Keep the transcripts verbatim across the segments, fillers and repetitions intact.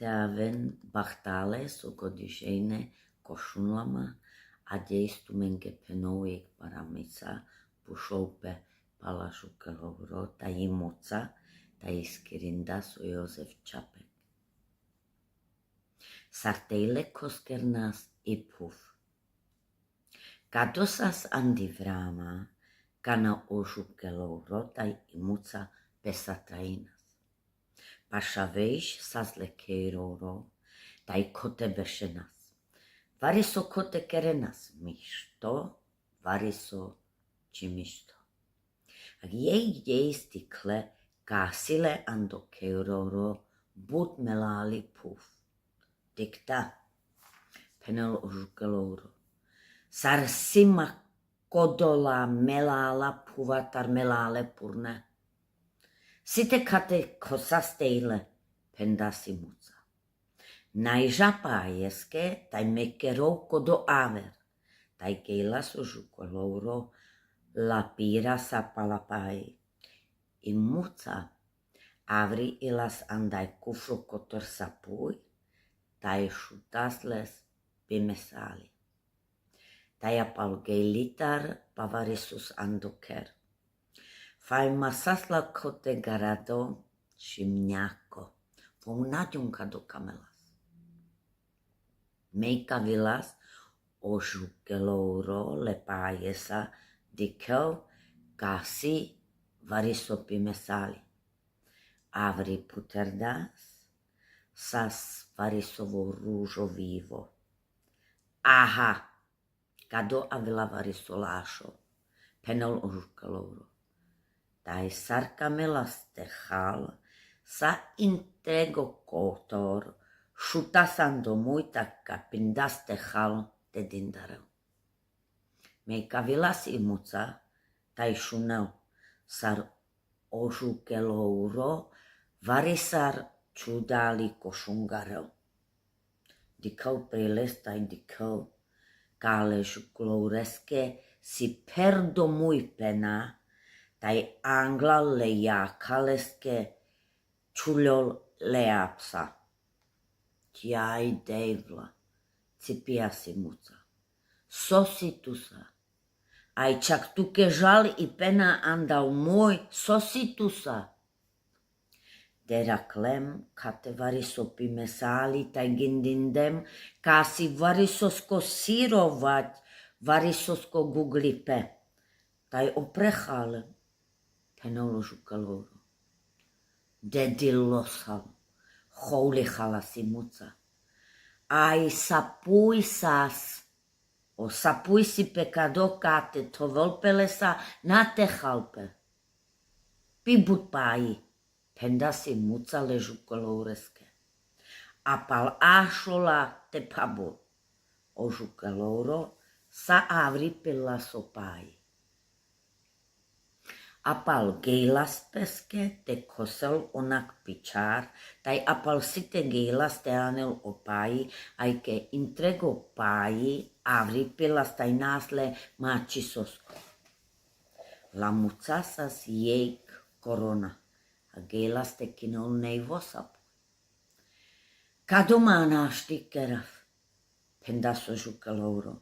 Te aven bahtale so godižejne ko Šunlama, a dejstumenge phenol jekh paramica, pušol pe pala Žukelovro, taj i muca, taj i skrinda so Jozef Čapek. Sar tejle khoskernas i phuv. Kado sas andi vrama, kana o Žukelovro taj i muca pe satrainas. Pašavejš sas le Kejrovro, taj khote bešenas. Variso khote kerenas mišto, variso čimišto. A jekh dejstikle kasile ando Kejrovro but melali phuv. Dikh ta, phenel o Žukelovro. Sar si ma kodola melala phuvatar melale purne. Si te kate khosas tejle, phendas i muca. Naj ža pajeske, taj me kerol kodo aver. Taj gejlas o Žukelovro, lapirasa pala paji. I muca avri ilas andaj kufro kotor sapuj, taj šutas les pi mesali. Taj apal gejlitar pa varisos ando ker. Fajn ma sas la khote garado, šimnjako. Vo na džum kado ka melas. Mejkavilas o Žukelovro le pajesa, dikhel kasi variso pi mesali. Avri puterdas, sas varisovo ružo vivo. Aha, kado avela variso lašo, phenel o Žukelovro. Taj sar ka melas te hal, sa intrego kotor, šutas ando muj, ta ka pindas te hal te dindarel. Mejkavilas i muca, taj šunel sar o Žukelovro varisar čudali ko šungarel. Dikhel pre les taj dikhel, ka le Žukelovreske si pherdo muj pena, taj angla le jakha leske čuljol le apsa. Jaj Devla, cipijas i muca. So si tusa? Aj čak tuke žal i pena andal muj, so si tusa? Deraklem kate variso pi mesali, taj gindindem kasi varisosko siro vać, varisosko guglipe. Taj oprehalem, phenel o Žukelovro. Dedi losal, holihalas i muca. Aj sapuj sas, o sapuj si pe kado kate, thovel pe lesa, na te hal pe. Pi but paji, phendas i muca le Žukelovreske. Apal ašola te phabol. O Žukelovro sa avri pela so paji. Apal gejlas peske te khosel onak pi čar, taj apal si te gejlas te anel o paji, ajke intrego paji avri pelas taj nasle mačisosko. La muca sas jekh korona, a gejlas te kinel nejvo sapuj. Kado ma našti kerav, phendas o Žukelovro.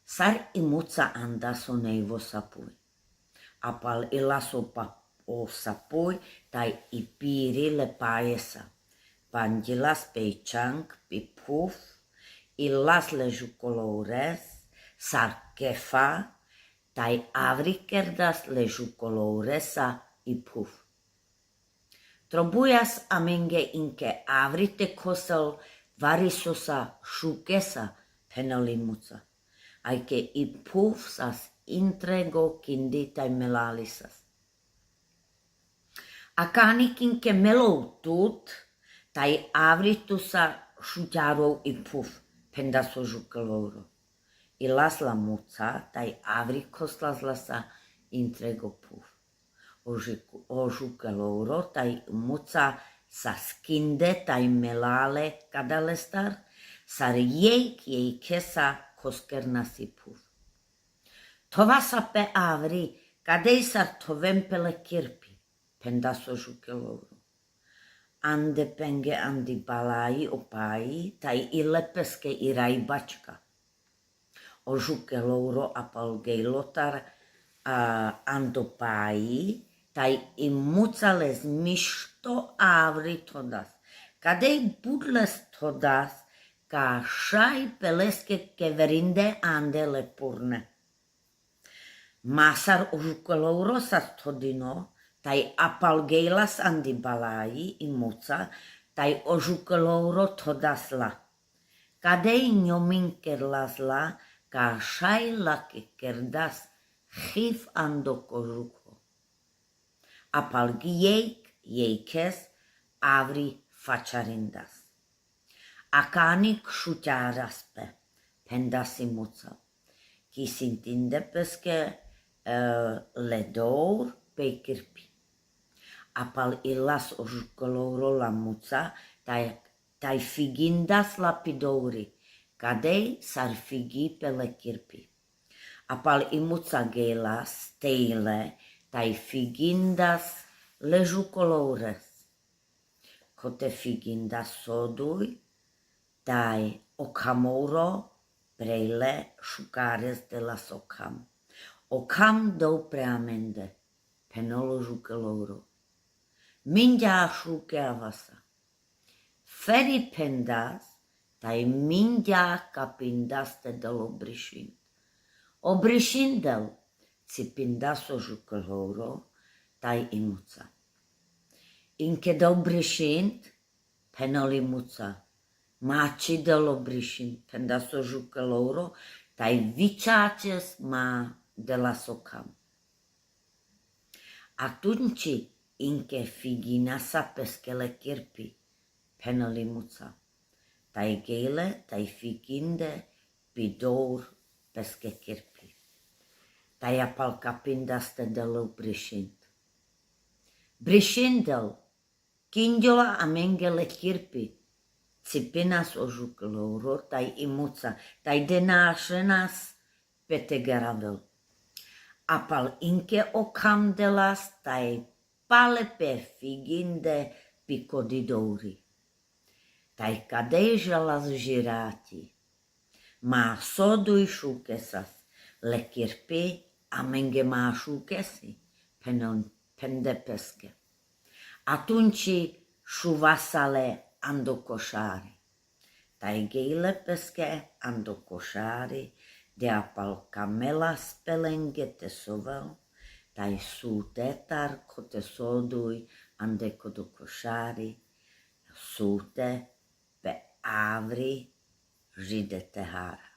Sar i muca andas o nejvo sapuj. Apal ilas o pa-, o sapuj, taj i piri le pajesa. Bandžilas pejčang pi phuv, ilas le Žukelovres, sar kefa, taj avri kerdas le Žukelovresa i phuv. Trobujas amenge inke avri te khosel varisosa šukesa, phenel i muca. Ajke i phuv sas intrego kindi taj melalisas. A kanik inke melol tut, taj avri tusa šučarol i phuv, phendas o Žukelovro. Ilas la muca, taj avri khoslas lasa intrego phuv. O Žik-, o Žukelovro taj muca sas kinde taj melale kadalestar, sar jekh jekhe sa khoskernas i phuv. Thovasa pe avri, kadej sar thoven pe le kirpi, phendas o Žukelovro. ande penge andi balai o páji, taj i le peske i rajbačka. O Žuke Louro Apal gejlotar ando páji, taj i muca le zmišlal avri thodas. Kadej bud le thodas, ka šaj pe leske keverinde ande le purne. Ma sar o Žuke Louro sas thodino, taj Apal gejlas andi balai i muca, taj o Žuke Louro thodas la. Kadej njomin kerlas la, ka šaj lake kerdas chiv ando kožuko. Apal gjejk, gjejkes, avri fačarindas. Akanik šučaras pe, phendas i muca. Ki sintinde peske le dour pe kirpi. Apal i las o Žuke Louro la muca, taj figindas la pi douri, kadej sar figi pe le kirpi. Apal i muca gejlas tejle, taj figindas le Žuko Loures. Kote figindas soduj, taj o Kamouro prejle šukares delas o Kam. O Kam dol pre amende, phenol o Žuke Louro. Minđa šuke avasa. Feri phendas, taj minđa kapindas te del o Brišint. O Brišint del, cipindas o Žuke Louro, taj i muca. Inke del Brišint, phenol i muca. Ma či del o Brišint, phendas o Žuke Louro, taj vičačes ma delas o Kam. Atunči inke figinasa peske le kirpi, phenol i muca. Taj gejle, taj figinde pi dour peske kirpi. Taj Apal kapindas te del o Brišint. Brišint del, kinđola amenge le kirpi, cipinas o Žuke Louro, taj i muca, taj denašenas pe te garavel. Apal inke o Kam delas, taj pale pe figinde pi kodi douri. Taj kadej želas žirati. Ma soduj šukesas, le kirpi amenge ma šukesi, phen-, phende peske. Atunči šuvasa le ando košari. Taj gejle peske ando košari, de Apal kamelas pe lenge te sovel, taj sutetar kote soduj ande kodo košari, sute pe avri žide te hara.